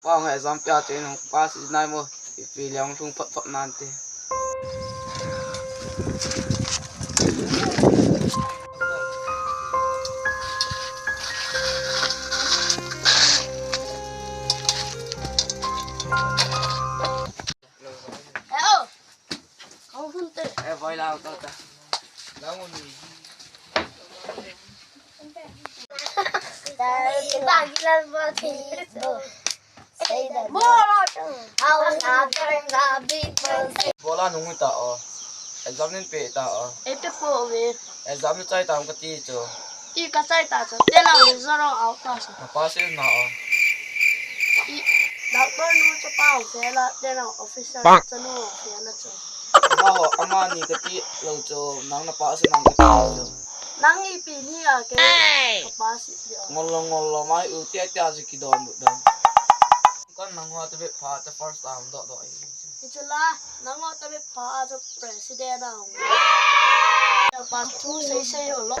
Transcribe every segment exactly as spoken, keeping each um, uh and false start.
Pa hung exam pia che nung pass nai mo, ipi leng lung phot phot nante. Eh, oh. Kau hun te. Eh, boy, lao, lao, lao. Bola nung ta o. Exam nin pe ta o. Ei pe po ve. Exam ni chai tam kati chu. I ka chai ta chu. Te la zero out ta chu. Na pass na o. I doctor nu chu pa u fe la, te la officer chu nu fe la chu. Ama ho, ama ni kati lo chu, nang na pass nang kati lo chu. Nang ipi ni a ke. Ka pass di o. Ngol lo, ngol lo, mai u tia tia chu kidon lut dan. Kan nang ho te be pha te first time do do i. Ichula, nang ho te be pha chu president a hung. Pa thu sei sei ho lo.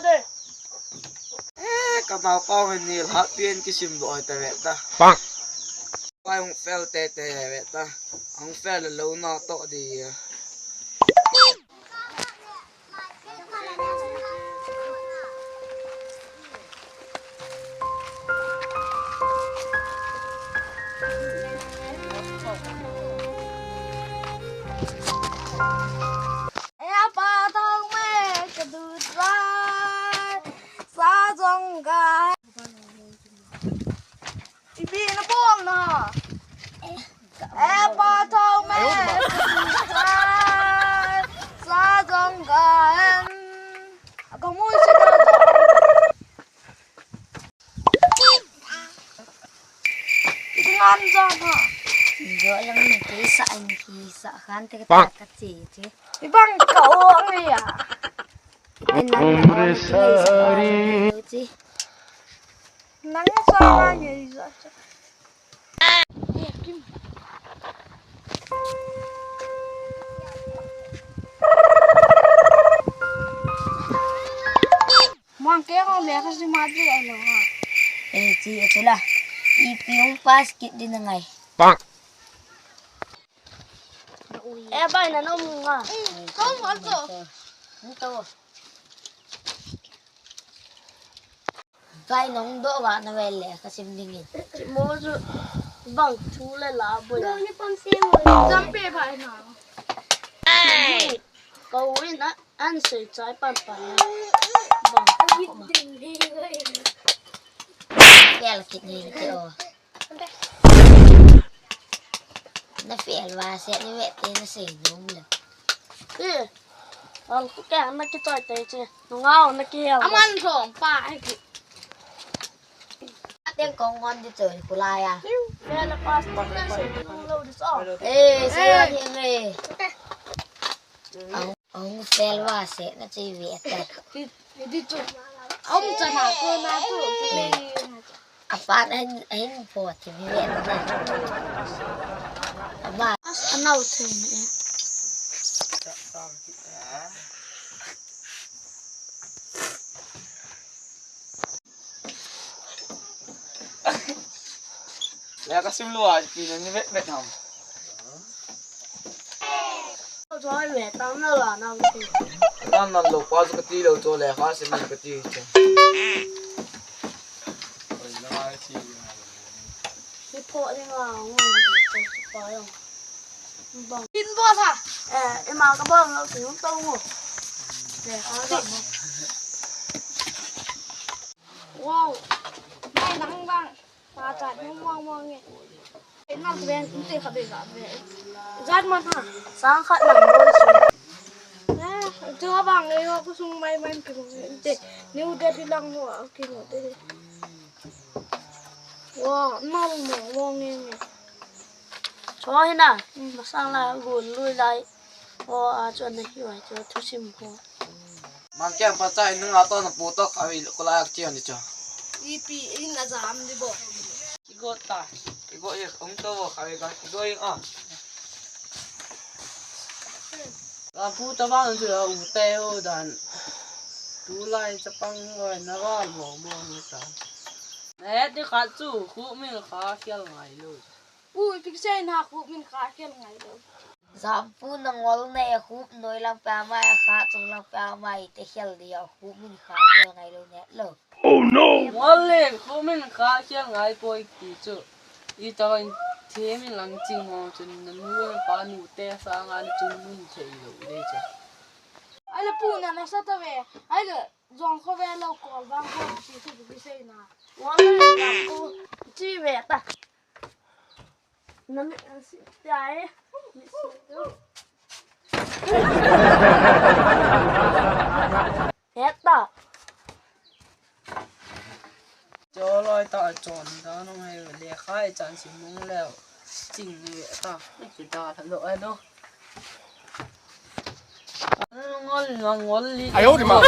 Eh, ka nau pa hon ni lhat pian kisim do oi ta ve ta. Bang. Pa hung fel te te ve ta. Hung fel lo na to di. Eh, pa thong me ka du sa, sa jong ka. Ipi na bol na. Eh, pa thong me ka du sa, sa jong ka. Ka mu si ka. Ngan jong ha. Jo lang ni kisa, ni kisa khan te ka, ka che che. Ibang ka o ang ya. Umre sari. Nang sa ngai ja. Mang ke ko le ka si ma ji ai lo ha. Eh, chi, eh, chula. Ipi hung pass kit di na ngai. Bang. Eh, bai na no mu nga. Ko mo to. Nto. Bai nong do wa na ve le ka sim ding in. Mo ju bang thu le la bo ya. Jam pe bai na. Ko win a. An sei chai pan pan na. Bang. Pel kit ni ke o. Na fel va se ni ve te na sei nom le. Eh. Al ku ke na ki chai te che. Ngau na ki hel. Aman thong pa ai ki. Teng kong ngon di choi kulai a. Fel a pas pa na sei nom lo di so. Eh, sei ni nge. Ahung, ahung fel va se na chi ve ta. Di chu. Ahung cha na ko na chu. Apa na hin, hin po ti ve ta. Ama. Anau thei ni. Le ka sim lou a, pi na ni vet vet ham. Choi me tam na la na ti. Nan nan lou pa chu ka ti lou chu le kha sim ka ti chu. Ni pho ni nga ngon ni pa yong. Bang. Tin bo sa. Eh, ima ka bang lo tin to ngo. Le kha ga mo. Wow. Mai nang bang. Pa cha ni mong mong nge. Nang ven inte kha be ga be. Jat man ha. Sang khat nang bo su. Eh, jo bang e ho kusung mai man ki mo inte. New Delhi lang ho ki mo te. Wow, nal mong mong nge nge. Cho hi na, masang la gun lui lai. O, a, cho na hi wai, cho thusim ho. Mang kiang pa chai nung a to na pu to khawi ko la yak chian di cho. Ipi in a jam di bo. Kigo ta. Kigo i um to bo khawi ka kigo i a. Lampu ta bang chu la u te u dan. Tu lai chapang loi na gal bo bo ni ta. Eh, ti kha chu khu mi kha khial ngai lo. Picture na khu min kha khel ngai lo. Zampu na ngol ne khu noi lang pa mai kha chung lang pa mai te khel dia khu min kha khel ngai lo ne lo. Oh no! Ngol le khu min kha khel ngai poi ti chu. I ta in the min lang ching mo chun na nu pa nu te sa nga na chun mun thei lo de chu. Ai le pu na na sa ta ve. Ai le jong kho ve lo kol bang kho si tu bi sei na. Ngol le pu chi ve ta. Na mi si ta e. Mi si tu. Heta. Cho loi ta chon da nong hai le khai chan si mong leo. Ching ni ta. Ni ki da lo ano. Ngol ngol li. 哎呦我的妈！